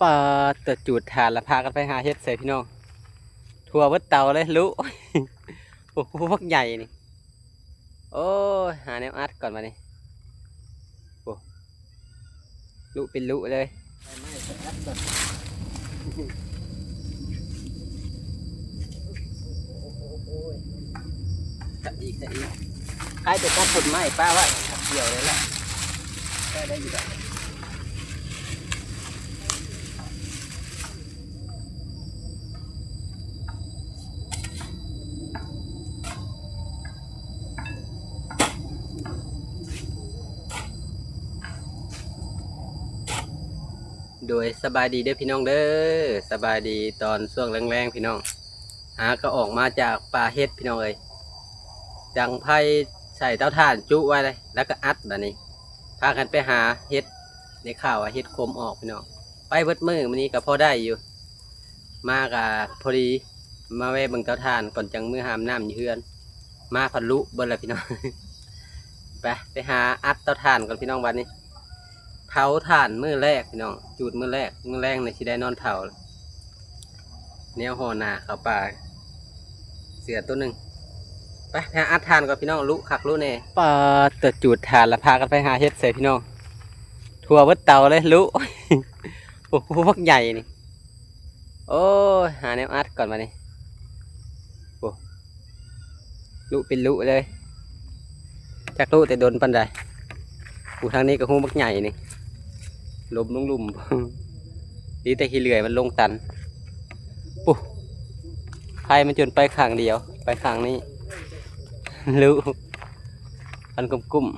ປາດ ຕົວະ ຈູດຖ່ານລະພາກັນໄປຫາເຫັດໃສ່ພີ່ນ້ອງ ທົ່ວເບິດເຕົາເລີຍ ລຸ ໂອ້ໂຫ ບັກໃຫຍ່ນີ້. ໂອ້ຍ ຫາແນວອັດກ່ອນບາດນີ້. ໂອ້ ລຸເປັນລຸເລີຍ. ຕັດອີກ ຕັດອີກ ໃຄ່ແຕ່ຕັດຕົ້ນໄມ້ປະໄວ້ ດຽວເລີຍລະ ໄດ້ ໄດ້ຢູ່ດອກ. ໂດຍ ສະບາຍດີເດີພີ່ນ້ອງເດີ ສະບາຍດີຕອນຊ່ວງແລງໆ ພີ່ນ້ອງ. ຫາກໍອອກມາຈາກປ່າເຫັດພີ່ນ້ອງເອີຍ ດັງໄຟໃສ່ເຕົາຖ່ານຈຸໄວ້ເລີຍ ແລ້ວກໍອັດບາດນີ້ ພາກັນໄປຫາເຫັດ ໄດ້ຂ່າວວ່າເຫັດຂົມອອກພີ່ນ້ອງ. ໄປເບິດມື້ມື້ນີ້ກໍພໍໄດ້ຢູ່ ມາກໍພໍດີ ມາແວ່ເບິ່ງເຕົາຖ່ານກ່ອນ ຈັ່ງມື້ຫາບນ້ຳຢູ່ເຮືອນ ມາພັດລຸເບິດແລ້ວພີ່ນ້ອງ. ໄປ ໄປຫາອັດເຕົາຖ່ານກ່ອນພີ່ນ້ອງ ບາດນີ້ ເຜົາຖ່ານມື້ແລກພີ່ນ້ອງ ຈູດມື້ແລກ ມື້ແລງນີ້ຊິໄດ້ນອນເຜົາ ແນວຫໍ່ໜ້າເຂົ້າປ່າ ເສືອໂຕໜຶ່ງ. ໄປ ໄປຫາອັດຖ່ານກ່ອນພີ່ນ້ອງ ລຸຄັກລຸແນ່. ປາດ ຕົວະ ຈູດຖ່ານລະພາກັນໄປຫາເຫັດໃສ່ພີ່ນ້ອງ ທົ່ວເບິດເຕົາເລີຍ ລຸ ໂອ້ໂຫ ບັກໃຫຍ່ນີ້. ໂອ້ຍ ຫາແນວອັດກ່ອນບາດນີ້. ໂອ້ ລຸເປັນລຸເລີຍ ຈັກລຸແຕ່ດົນປານໃດ. ໂອ້ ທາງນີ້ກໍຮູບັກໃຫຍ່ນີ້ ລົ້ມລົງລຸ່ມ ດີແຕ່ຂີ້ເລື່ອຍມັນລົງຕັນ. ໂອ້ ໄຟມັນຈົນໄປຂ້າງດຽວ ໄປຂ້າງນີ້ ລຸ ມັນກຸ້ມໆ.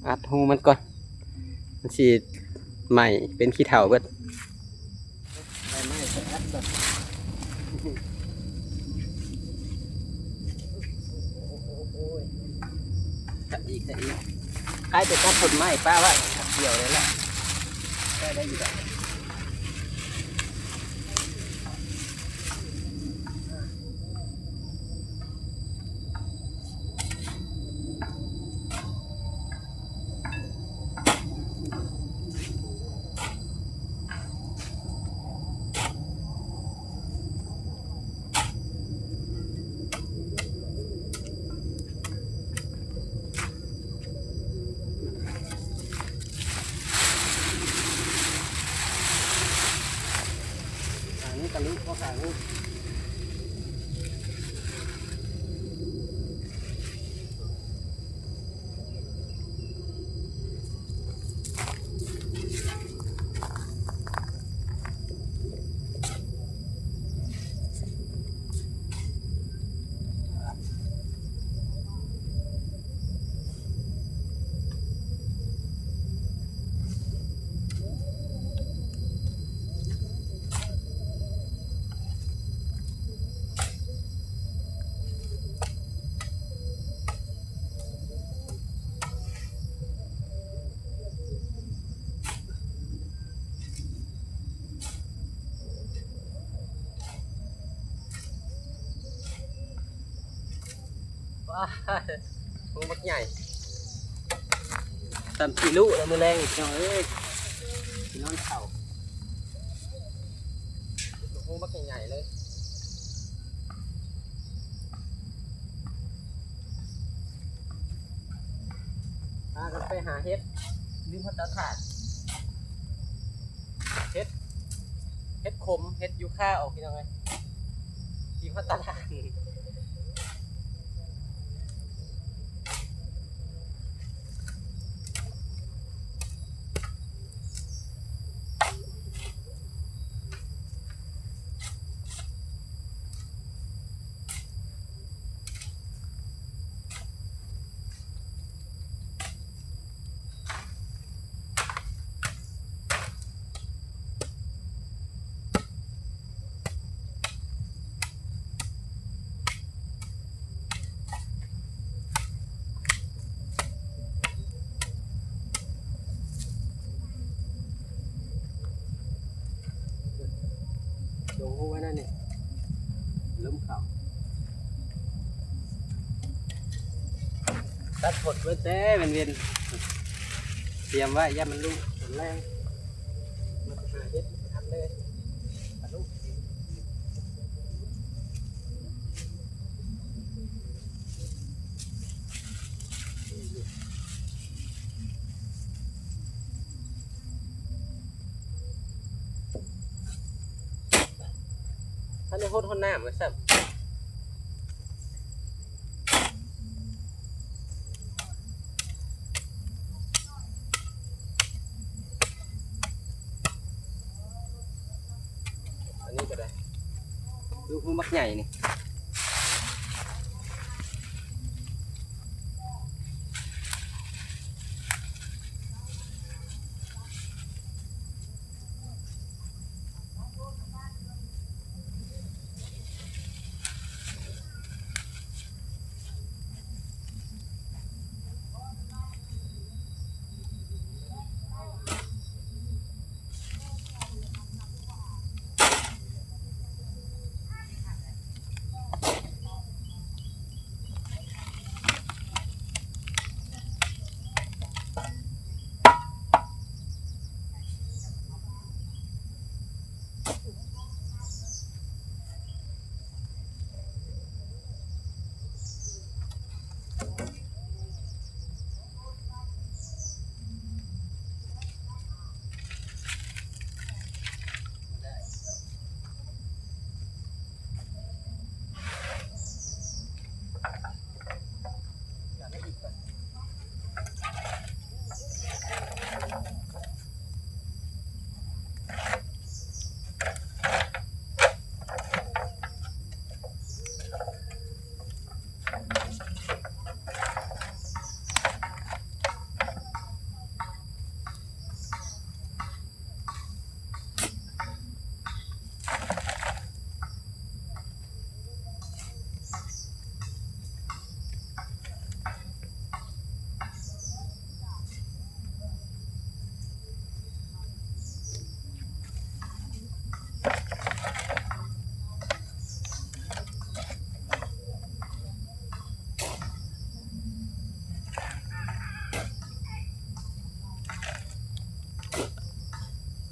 ອັດຮູມັນກ່ອນ ມັນຊິໄໝ້ເປັນຂີ້ເຖົ້າເບິດ. ຕັດອີກ ຕັດອີກ ໃຄ່ແຕ່ຕັດຕົ້ນໄມ້ປະໄວ້ ດຽວເລີຍລະ ໄດ້ ໄດ້ຢູ່ດອກ. ທາງນີ້ກະລຸ ເພາະທາງນີ້ ວ້າ ໂອ້ ບັກໃຫຍ່ ສ່ຳຊິລຸແລ້ວມື້ແລງນີ້ ພີ່ນ້ອງເອີຍ ຊິນອນເຂົ້າ. ໂອ້ ບັກໃຫຍ່ໆ ເລີຍ. ພາກັນໄປຫາເຫັດ ລືມເອົາເຕົາຖ່ານ ເຫັດ ເຫັດຂົມ ເຫັດຢູຄາອອກ ພີ່ນ້ອງເອີຍ ທີ່ພັດຕະຫຼາດ. ໂດງຮູ້ໄວ້ນັ້ນນີ້ ລົມເຂົ້າ. ຕັດຜົນໄວ້ແຕ່ເວັນໆ ຕຽມໄວ້ ຢ້ານມັນຫຼຸ ຕອນແລງ ມັນຫາເຮັດບໍ່ທັນເລີຍ ທັນໄດ້ຫົດ ຫົດນ້ຳໄວ້ຊ້ຳ. ອັນນີ້ກໍໄດ້ ລູກໝາກໃຫຍ່ນີ້.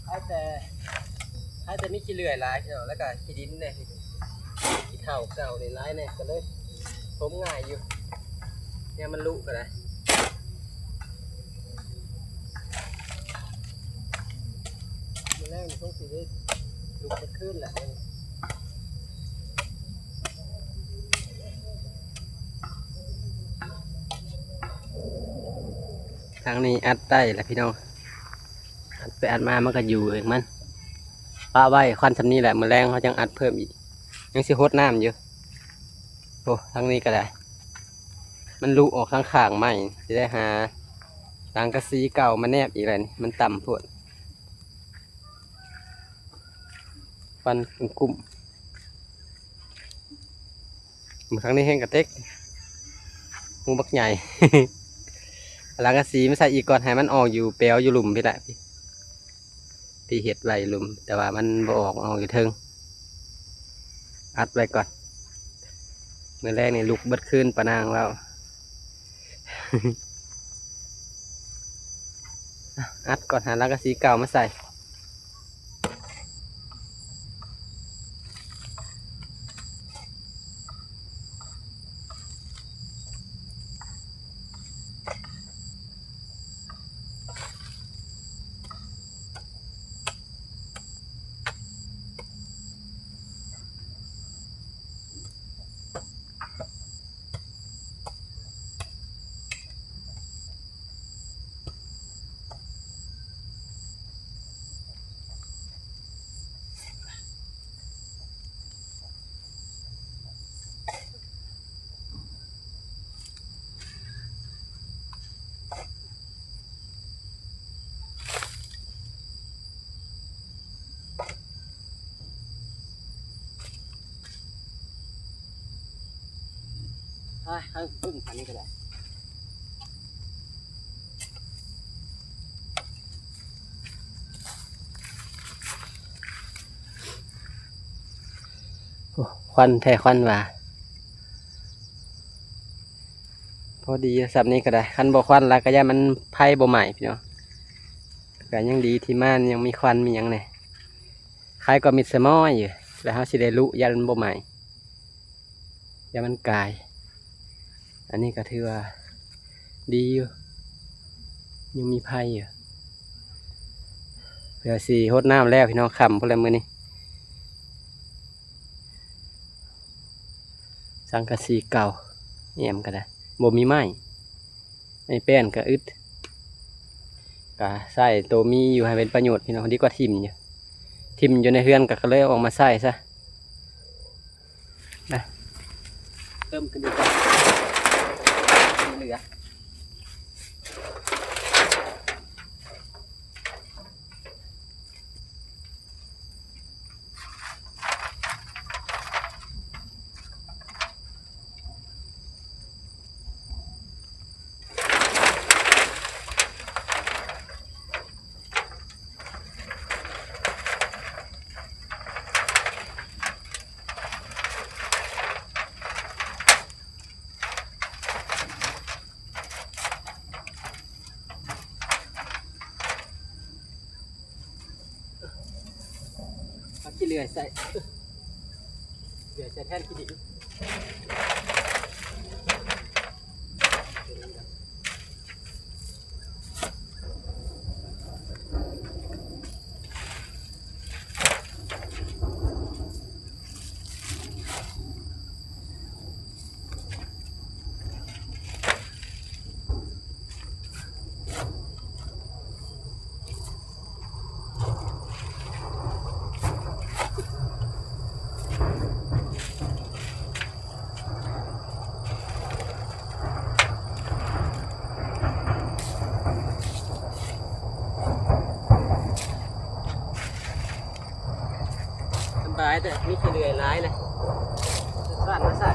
ໃຫ້ແຕ່ ໃຫ້ແຕ່ມີຂີ້ເລື່ອຍຫຼາຍພີ່ນ້ອງ ແລ້ວກໍຂີ້ດິນແດ່ ຂີ້ເຖົ້າເກົ່ານີ້ຫຼາຍແດ່ ກໍເລີຍຖົມງ່າຍຢູ່ ຍາມມັນຫຼຸກໍໄດ້. ມື້ແລງນີ້ສົງຊິໄດ້ລຸກເບິດຄືນແຫຼະ. ທາງນີ້ອັດໄດ້ລະພີ່ນ້ອງ ອັດໄປອັດມາມັນກໍຢູ່ເອງມັນ ປະໄວ້ຄວັນສ່ຳນີ້ແຫຼະ ມື້ແລງເຮົາຈັ່ງອັດເພີ່ມອີກ ຍັງຊິຫົດນ້ຳຢູ່. ໂອ້ ທາງນີ້ກໍໄດ້ ມັນຫຼຸອອກທາງຂ້າງໃໝ່ ຊິໄດ້ຫາສັງກະສີເກົ່າມາແນບອີກແລ້ວນີ້ ມັນຕ່ຳໂພດ ຄວັນກຸ້ມໆ. ເບິ່ງທາງນີ້ແຮງກະເຕັກ ຮູບັກໃຫຍ່ ເອົາສັງກະສີມາໃສ່ອີກກ່ອນ ໃຫ້ມັນອອກຢູ່ແປວຢູ່ລຸ່ມພີ້ແຫຼະ ທີ່ເຮັດໄວ້ລຸ່ມ ແຕ່ວ່າມັນບໍ່ອອກ ອອກຢູ່ເທິງ ອັດໄວ້ກ່ອນ ມື້ແລງນີ້ລຸກເບິດຄືນ ປານາງເວົ້າ. ອັດກ່ອນ ຫາສັງກະສີເກົ່າມາໃສ່. ເອີ ເອົາປຶ້ງອັນນີ້ກໍໄດ້. ໂອ້ ຄວັນແທ້ຄວັນວ່າ ໄຟ ພໍດີສ່ຳນີ້ກໍໄດ້ ຄັນບໍ່ຄວັນຫຼາຍກໍຢ້ານມັນໄຟບໍ່ໄໝ້ພີ່ນ້ອງ. ກໍຍັງດີທີ່ມາຍັງມີຄວັນມີຫຍັງແດ່ ຄ້າຍກໍມິດສະໝອຍຢູ່ ແລ້ວເຮົາຊິໄດ້ລຸ ຢ້ານມັນບໍ່ໄໝ້ ຢ້ານມັນກາຍ. ອັນນີ້ກໍຖືວ່າດີຢູ່ ຍັງມີໄຟຢູ່. ເພື່ອຊິຫົດນ້ຳແລ້ວພີ່ນ້ອງ ຄ່ຳພຸ້ນແຫຼະມື້ນີ້. ສັງກະສີເກົ່າ ແອ້ມກໍໄດ້ ບໍ່ມີໄມ້ ໄມ້ແປ້ນກໍອຶດ ກະໃຊ້ໂຕມີຢູ່ໃຫ້ເປັນປະໂຫຍດພີ່ນ້ອງ ດີກວ່າຖິ້ມຢູ່ ຖິ້ມຢູ່ໃນເຮືອນ ກະ ກະເລີຍເອົາອອກມາໃຊ້ຊະ. ນະ ເພີ່ມຂຶ້ນອີກກ່ອນ ທີ່ເຫຼືອ. ເອົາຂີ້ເຫຼືອໃສ່ ເຫຼືອໃສ່ແທນຂີ້ດິນ. ສະບາຍແຕ່ມີຂີ້ເຫຼືອຫຼາຍນະ ສາດມາໃສ່.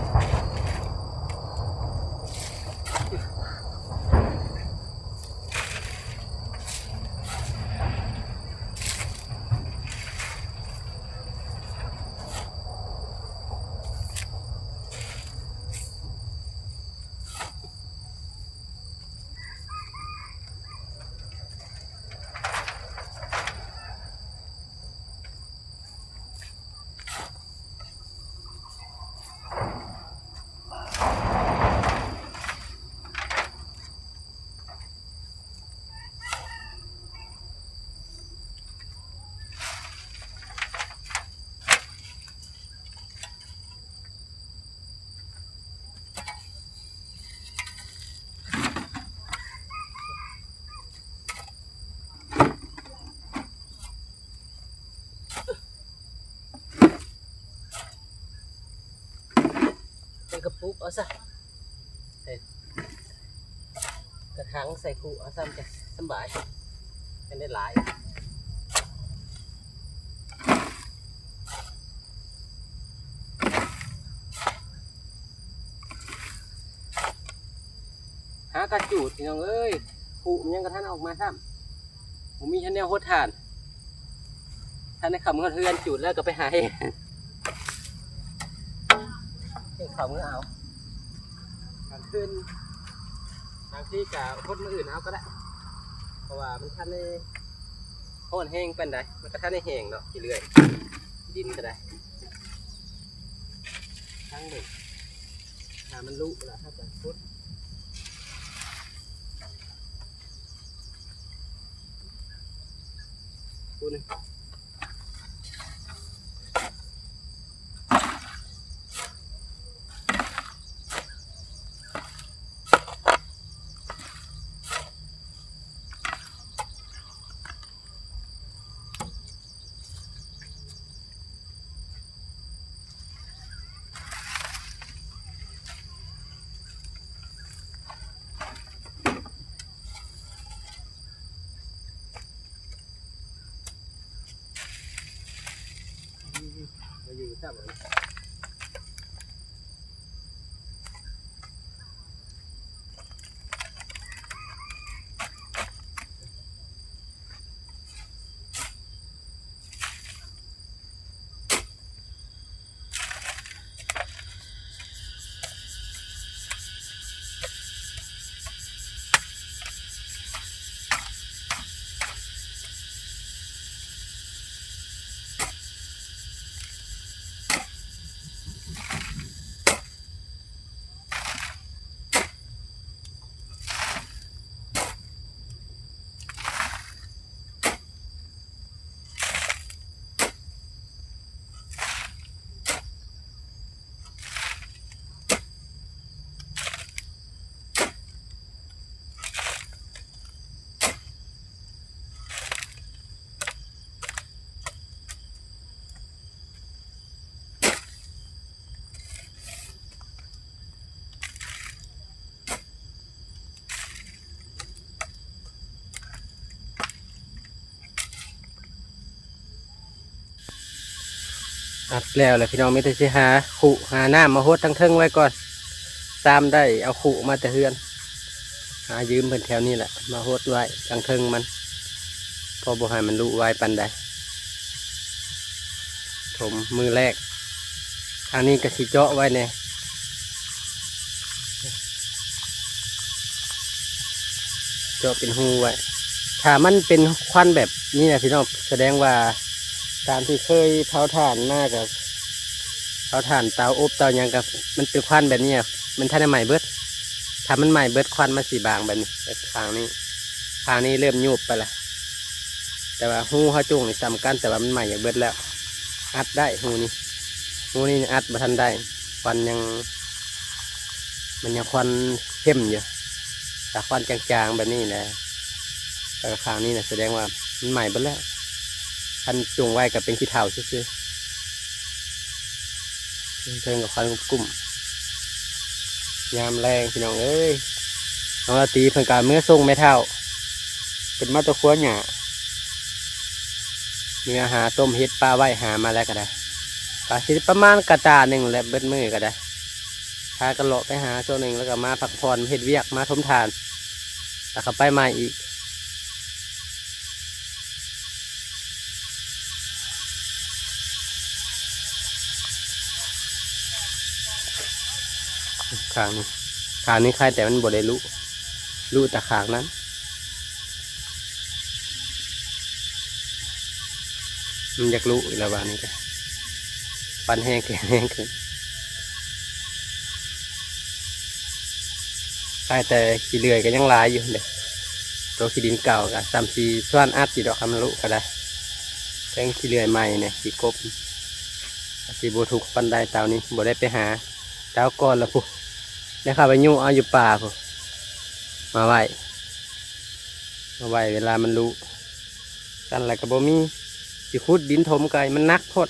ໃສ່ກະປຸກເອົາຊະ ໃສ່ກະຖັງ ໃສ່ຄຸເອົາຊະ ມັນຈະສະບາຍ ມັນໄດ້ຫຼາຍ. ຫາກະຈູດພີ່ນ້ອງເອີຍ ຄຸມັນຍັງກະທັນອອກມາຊ້ຳ ບໍ່ມີແນວຫົດຖ່ານ. ທັນໄດ້ເຂົ້າເມືອເຮືອນ ຈູດແລ້ວກໍໄປຫາເຮັດ ເຮັດເຂົ້າເມືອເອົາ ກາງຄືນ ບາງທີກໍຫົດມື້ອື່ນເອົາກໍໄດ້ ເພາະວ່າມັນທັນໄດ້ຮ້ອນແຮງປານໃດ ມັນກໍທັນໄດ້ແຫ້ງເນາະ ຂີ້ເລື່ອຍ ດິນກໍໄດ້ ທັງເບິ່ງ ຖ້າມັນລຸແລ້ວເຮົາກໍຫົດ. ມາຢູ່ຊ້ຳ ມ ອັດແລ້ວແຫຼະພີ່ນ້ອງ ມີແຕ່ຊິຫາຄຸຫານ້ຳມາຫົດທາງເທິງໄວ້ກ່ອນ. ຊາມໄດ້ເອົາຄຸມາແຕ່ເຮືອນ ຫາຢືມເພິ່ນແຖວນີ້ແຫຼະ ມາຫົດໄວ້ທາງເທິງມັນ ເພາະບໍ່ໃຫ້ມັນລຸໄວປານໃດ. ຖົມມື້ແລກ ທາງນີ້ກໍຊິເຈາະໄວ້ແດ່ ເຈາະເປັນຮູໄວ້. ຖ້າມັນເປັນຄວັນແບບນີ້ນະພີ່ນ້ອງ ສະແດງວ່າຕາມທີ່ເຄີຍເຜົາຖ່ານມາ ກໍເຜົາຖ່ານເຕົາອົບເຕົາຫຍັງ ກໍມັນເປັນຄວັນແບບນີ້ ມັນທັນໄດ້ໄໝ້ເບິດ. ຖ້າມັນໄໝ້ເບິດ ຄວັນມັນຊິບາງແບບນີ້ ແບບຂ້າງນີ້ ຂ້າງນີ້ເລີ່ມຍູບໄປລະ. ແຕ່ວ່າຮູເຮົາຈຸ່ງນີ້ສ່ຳກັນ ແຕ່ວ່າມັນໄໝ້ຢາກເບິດແລ້ວ. ອັດໄດ້ຮູນີ້ ຮູນີ້ອັດບໍ່ທັນໄດ້ ຄວັນຍັງ ມັນຍັງຄວັນເຂັ້ມຢູ່. ຖ້າຄວັນຈາງໆແບບນີ້ນະ ແລ້ວຂ້າງນີ້ນະ ສະແດງວ່າມັນໄໝ້ເບິດແລ້ວ. ຄັນຈຸ່ງໄວ້ກໍເປັນຂີ້ເຖົ້າຊື່ໆ. ເທິງໆກໍຄວັນກຸ້ມໆ. ຍາມແລງພີ່ນ້ອງເອີຍ ນ້ອງລາຕີເພິ່ນກໍເມືອສົ່ງແມ່ເຖົ້າ ເພິ່ນມາແຕ່ຄົວຫຍ້າ ເມືອຫາຕົ້ມເຫັດປາໄວ້ ຫາມາແລ້ວກໍໄດ້ ກໍຊິປະມານກະຕ່າໜຶ່ງແຫຼະ ເບິດມື້ກໍໄດ້. ພາກັນເລາະໄປຫາຊ່ວງໜຶ່ງ ແລ້ວກໍມາພັກຜ່ອນ ເຮັດວຽກ ມາຖົມຖ່ານ ແລ້ວກໍໄປໃໝ່ອີກ. ຂ້າງນີ້ ຂ້າງນີ້ໄຄແຕ່ມັນບໍ່ໄດ້ລຸ ລຸແຕ່ຂ້າງນັ້ນ. ມັນຢາກລຸອີກແລ້ວບາດນີ້ກະ ປັນແຮງແກ່ແຮງຂຶ້ນ. ໄຄແຕ່ຂີ້ເລື່ອຍກໍຍັງຫຼາຍຢູ່ເດ້ ໂຕຂີ້ດິນເກົ່າກໍສ່ຳຊິຊວນອັດຢູ່ດອກ ຄັນມັນລຸກໍໄດ້. ເຖິງຂີ້ເລື່ອຍໃໝ່ນີ້ ຂີ້ກົບ ອາດຊິບໍ່ທຸກປານໃດ. ເຕົານີ້ບໍ່ໄດ້ໄປຫາ ເຕົາກ່ອນລະພຸ້ນ ໄດ້ເຂົ້າໄປຍຸເອົາຢູ່ປ່າພຸ້ນ ມາໄວ້ ມາໄວ້ເວລາມັນລຸ. ຊັ້ນລະກໍບໍ່ມີ ຊິຂຸດດິນຖົມໄກ ມັນໜັກໂພດ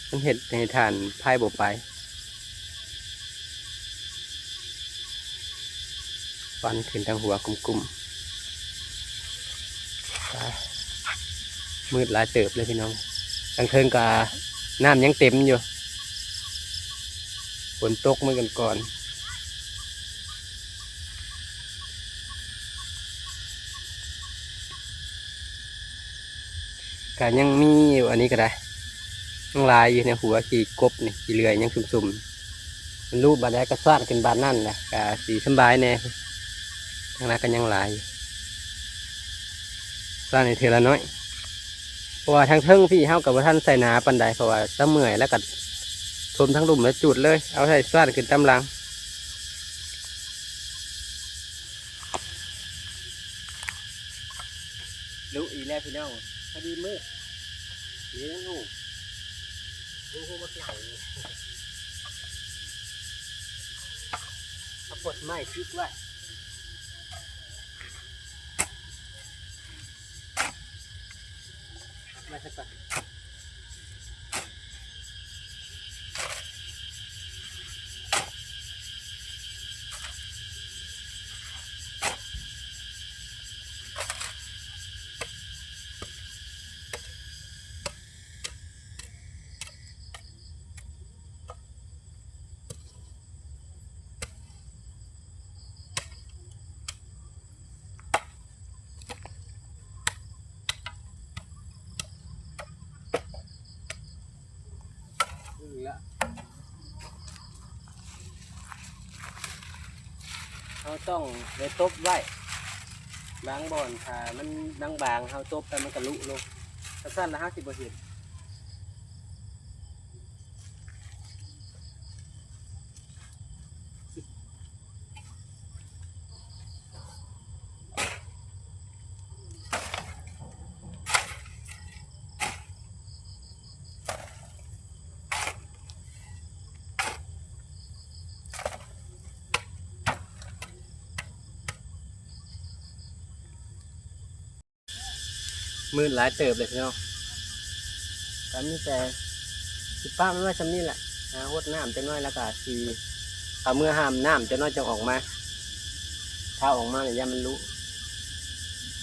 ມັນເຮັດໃຫ້ຖ່ານໄຟບໍ່ໄປ. ຄວັນຂຶ້ນທາງຫົວກຸ້ມໆ ອາ ມືດຫຼາຍເຕີບເລີຍພີ່ນ້ອງ. ທາງເທິງກໍນ້ຳຍັງເຕັມຢູ່ ຝົນຕົກມື້ກ່ອນໆ. ກະຍັງມີຢູ່ ອັນນີ້ກໍໄດ້ ຍັງຫຼາຍຢູ່ໃນຫົວຂີ້ກົບນີ້ ຂີ້ເລື່ອຍຍັງຊຸ່ມໆ. ມັນລຸບາດໃດກໍຊວາດຂຶ້ນບາດນັ້ນແຫຼະ ກະຊິສຳບາຍແດ່. ທາງນັ້ນກໍຍັງຫຼາຍຢູ່ ຊວາດໃຫ້ເທື່ອລະໜ້ອຍ ເພາະວ່າທາງເທິງພີ້ເຮົາກໍບໍ່ທັນໃສ່ໜາປານໃດ ເພາະວ່າຕາເມື່ອຍແລ້ວກໍຖົມທາງລຸ່ມແລ້ວຈູດເລີຍ ເອົາໃສ່ຊວາດຂຶ້ນຕາມຫຼັງ. ລຸອີກແລ້ວພີ່ນ້ອງ ພໍດີມືດ ນີ້ຮູ້ ຮູ້ ຮູ້ບັກເຫຼົ່ານີ້ ເອົາປົດໄມ້ຕິດໄວ້ ມາຊະກ່ອນ. ເຮົາຕ້ອງໄດ້ຕົບໄວ້ ບາງບ່ອນຖ້າມັນບາງໆ ເຮົາຕົບໄປມັນກະຫຼຸລົງ ຄັນຊັ້ນລະເຮົາຊິບໍ່ເຫັນ. ມືດຫຼາຍເຕີບເລີຍພີ່ນ້ອງ ກໍມີແຕ່ຊິປະມັນໄວ້ຊ່ຳນີ້ແຫຼະ ຫາຫົດນ້ຳຈັກໜ້ອຍ ແລ້ວກໍຊິເອົາເມືອຫ້າມນ້ຳຈັກໜ້ອຍຈັ່ງອອກມາ ຖ້າອອກມາແລ້ວຢ້ານມັນລຸ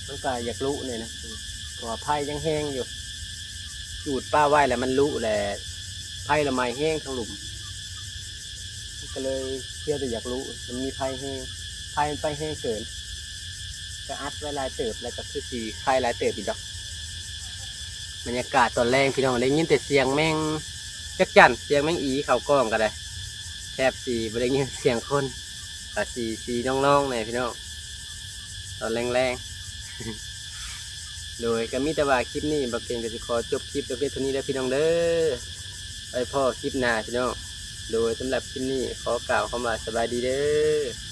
ມັນກໍຢາກລຸແດ່ນະ ເພາະວ່າໄຟຍັງແຮງຢູ່. ຈູດປະໄວ້ແລ້ວມັນລຸແຫຼະ ໄຟລະໄໝແຮງທາງລຸ່ມ ມັນກໍເລີຍຄຽວແຕ່ຢາກລຸ ມັນມີໄຟແຮງ ໄຟມັນໄປແຮງເກີນ ກໍອັດໄວ້ຫຼາຍເຕີບ ແລ້ວກໍຄືຊິໄຄຫຼາຍເຕີບອີກດອກ. ບັນຍາກາດຕອນແລງພີ່ນ້ອງ ໄດ້ຍິນແຕ່ສຽງແມງຈັກຈັ່ນ ສຽງແມງອີເຂົ້າກ້ອງກໍໄດ້ ແທບຊິບໍ່ໄດ້ຍິນສຽງຄົນ ກໍຊິ ຊິນອງໆແດ່ພີ່ນ້ອງ ຕອນແລງໆ. ໂດຍ ກໍມີແຕ່ວ່າຄລິບນີ້ ບ່າວເກັ່ງກໍຊິຂໍຈົບຄລິບແຕ່ພຽງເທົ່ານີ້ເດີພີ່ນ້ອງເດີ ໄວ້ພໍ້ຄລິບໜ້າພີ່ນ້ອງ. ໂດຍ ສຳລັບຄລິບນີ້ ຂໍກ່າວຄຳວ່າສະບາຍດີເດີ.